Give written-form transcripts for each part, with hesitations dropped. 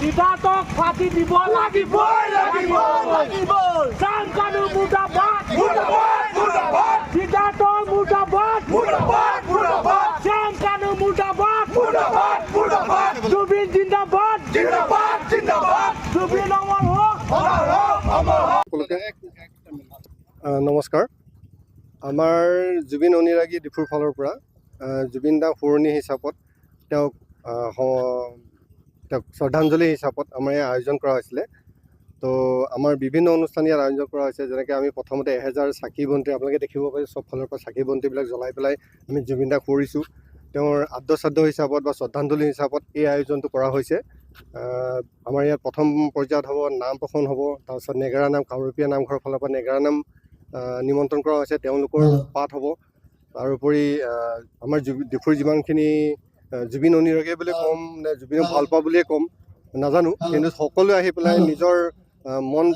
সিদ্ধাৰ্থক ফাঁচি দিব লাগিবই। লাগিব, লাগিব। শ্যামকানু মুৰ্দাবাদ। মুৰ্দাবাদ, মুৰ্দাবাদ। সিদ্ধাৰ্থ মুৰ্দাবাদ। মুৰ্দাবাদ, মুৰ্দাবাদ। শ্যামকানু মুৰ্দাবাদ। মুৰ্দাবাদ, মুৰ্দাবাদ। জুবিন জিন্দাবাদ। জিন্দাবাদ, জিন্দাবাদ। জুবিন অমৰ হওক। অমৰ হওক, অমৰ হওক। সকলোকে নমস্কাৰ। আমাৰ জুবিন অনুৰাগী ডিফুৰ ফালৰ পৰা জুবিন দা সোঁৱৰণি হিচাপত তেওঁক শ্ৰদ্ধাঞ্জলি হিচাপত আমাৰ এই আয়োজন কৰা হৈছিলে। তো আমাৰ বিভিন্ন অনুষ্ঠান ইয়াত আয়োজন কৰা হৈছে। যেনেকৈ আমি প্ৰথমতে 1000 চাকি বন্তি, আপোনালোকে দেখিব পাৰিছে, চব ফালৰ পৰা চাকি বন্তিবিলাক জ্বলাই পেলাই আমি জুবিন দাক সোঁৱৰিছোঁ। তেওঁৰ আদ্যশ্ৰাদ্ধ হিচাপত বা শ্ৰদ্ধাঞ্জলি হিচাপত এই আয়োজনটো কৰা হৈছে। আমাৰ ইয়াত প্ৰথম পৰ্যায়ত হ'ব নাম প্ৰসংগ হ'ব, তাৰপিছত নেগেৰা নাম, কামৰূপীয়া নামঘৰৰ ফালৰ পৰা নেগেৰা নাম নিমন্ত্ৰণ কৰা হৈছে, তেওঁলোকৰ পাঠ হ'ব। তাৰোপৰি আমাৰ ডিফুৰ যিমানখিনি জুবিন অনুৰাগী বুলি ক'ম নে জুবিনক ভাল পোৱা বুলিয়ে ক'ম নাজানো, কিন্তু সকলোৱে আহি পেলাই নিজৰ মন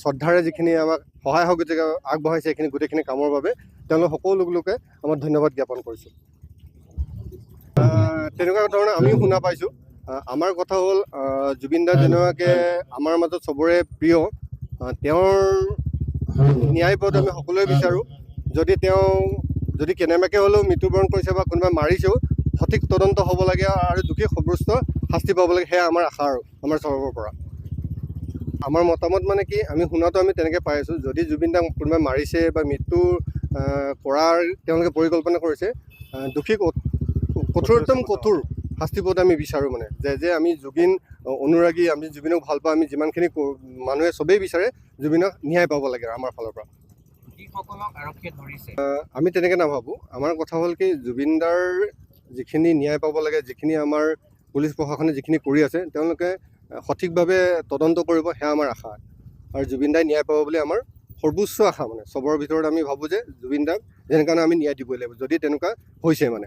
শ্ৰদ্ধাৰে যিখিনি আমাক সহায় সহযোগিতা আগবঢ়াইছে, এইখিনি গোটেইখিনি কামৰ বাবে তেওঁলোক সকলোকে আমাৰ ধন্যবাদ জ্ঞাপন কৰিছোঁ। তেনেকুৱা ধৰণৰ আমিও শুনা পাইছোঁ। আমাৰ কথা হ'ল, জুবিন দা যেনেকুৱাকৈ আমাৰ মাজত চবৰে প্ৰিয়, তেওঁৰ ন্যায় পোৱাটো আমি সকলোৱে বিচাৰোঁ। যদি তেওঁ যদি কেনেবাকৈ হ'লেও মৃত্যুবৰণ কৰিছে বা কোনোবাই মাৰিছেও, সঠিক তদন্ত হ'ব লাগে আৰু দোষী সৰ্বোচ্চ শাস্তি পাব লাগে, সেয়া আমাৰ আশা। আৰু আমাৰ চৰকাৰৰ পৰা আমাৰ মতামত মানে কি, আমি শুনাটো আমি তেনেকৈ পাই আছোঁ, যদি জুবিন দাক কোনোবাই মাৰিছে বা মৃত্যু কৰাৰ তেওঁলোকে পৰিকল্পনা কৰিছে, দোষীক কঠোৰতম কঠোৰ শাস্তি পোৱাটো আমি বিচাৰোঁ। মানে যে যে আমি জুবিন অনুৰাগী, আমি জুবিনক ভাল পাওঁ, আমি যিমানখিনি মানুহে চবেই বিচাৰে জুবিনক ন্যায় পাব লাগে আমাৰ ফালৰ পৰা। যিসকলক আৰক্ষীয়ে ধৰিছে। আমি তেনেকৈ নাভাবোঁ। আমাৰ কথা হ'ল কি, জুবিন দাৰ যিখিনি ন্যায় পাব লাগে, যিখিনি আমাৰ পুলিচ প্ৰশাসনে যিখিনি কৰি আছে, তেওঁলোকে সঠিকভাৱে তদন্ত কৰিব, সেয়া আমাৰ আশা। আৰু জুবিন দাই ন্যায় পাব বুলি আমাৰ সৰ্বোচ্চ আশা। মানে চবৰ ভিতৰত আমি ভাবোঁ যে জুবিন দাক যেনেকুৱা আমি ন্যায় দিবই লাগিব, যদি তেনেকুৱা হৈছে মানে।